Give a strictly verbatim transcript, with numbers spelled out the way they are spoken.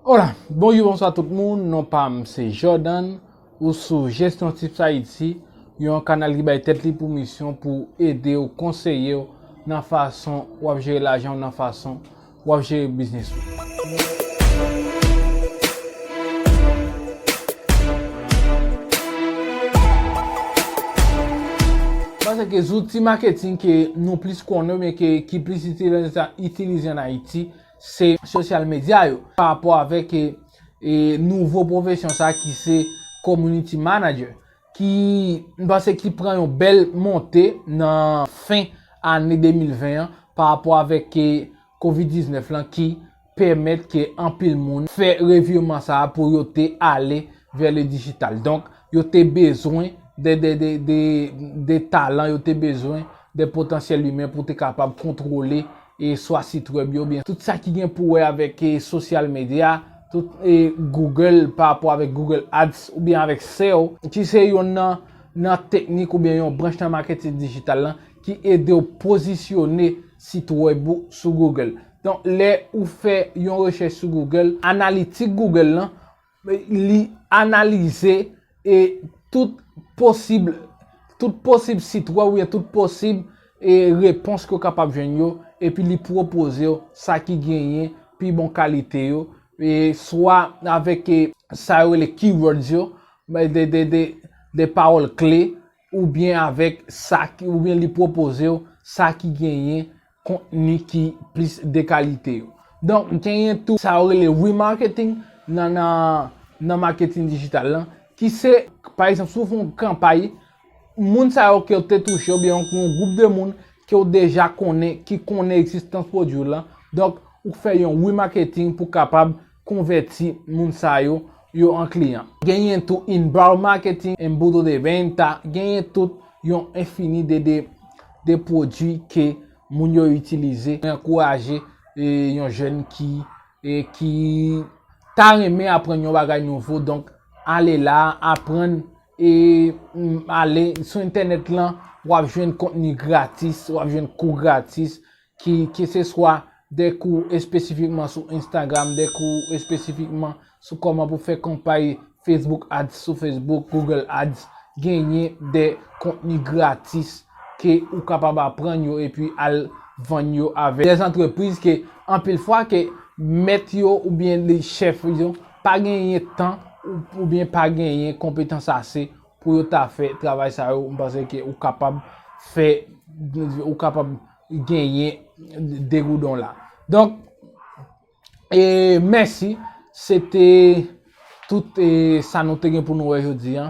Hola, bonjou, bonswa tout moun. Non pa m se Jordan. Ou sou Gestion Tips Haïti, yon kanal ki bay tèt li pou misyon pou ede w, konseye w nan fason w ap jere lajan w, nan fason w ap jere biznis ou. Paske zouti maketing ke nou plis konnen, men ke, ki plis itilize, itilize an Ayiti, se sosyal medya yo. Pa rapò avèk, e, e, nouvo pwofesyon sa ki se community manager, ki, m panse ki pran yon bèl monte nan fen ane de mil ven an pa rapò avèk, e, kovid diznèf lan ki pèmèt ke anpil moun fè revireman sa a pou yo te ale vè le dijital. Donk, yo te bezwen de, de, de, de, de talan, yo te bezwen de potansyèl imen pou te kapab kontwole e swa sit wèb yo, oubyen tout sa ki gen pou wè avèk, e, sosyal medya, tout, e, Google, pa rapò avèk Google Ads oubyen avèk seo, ki se yonn nan, nan teknik oubyen yon branch nan maketing dijital lan ki ede w pozisyone sit wèb ou sou Google. Donk, lè ou fè yon rechèch sou Google, analitik Google lan, li analize e tout posib, tout posib sit wèb oubyen tout posib e repons ke w kapab jwenn yo, epi li pwopoze w sa ki genyen pi bon kalite yo, e swa avèk, e, sa yo rele keywords yo, de, de, de, de pawòl kle, oubyen avèk sa ki, oubyen li pwopoze w sa ki genyen kontni ki plis de kalite yo. Donk, genyen tou sa yo rele remarketing nan, nan, nan maketing dijital lan, ki se, pa egzanp, si w fè yon kanpay, moun sa yo ke w te touche, oubyen yon, yon gwoup de moun ke w deja konnen, ki konnen egzistans pwodui w lan. Donk, ou fè yon remarketing pou kapab konvèti moun sa yo, yo an kliyan. Genyen tou inbound marketing, embudo de venta, genyen tout yon enfini de, de, de pwodui ke moun yo itilize. Mwen ankouraje, e, yon jèn ki, e, ki ta renmen aprann yon bagay nouvo, donk ale la, aprann, e, m, ale sou entènèt lan, w ap jwenn kontni gratis, w ap jwenn kou gratis, ki, keseswa de kou espesifikman sou Instagram, de kou espesifikman sou kòman pou fè kanpay Facebook Ads sou Facebook, Google Ads, genyen de kontni gratis ke ou kapab aprann yo epi al vann yo avèk de antrepriz ke anpil fwa ke mèt yo oubyen de chèf yo pa genyen tan ou, oubyen pa genyen konpetans ase pou yo ta fè travay sa yo. M panse ke ou kapab fè, ou kapab genyen de goudon la. Donk, e mèsi. Se te tout, e, sa nou te gen pou nou wè jodi an.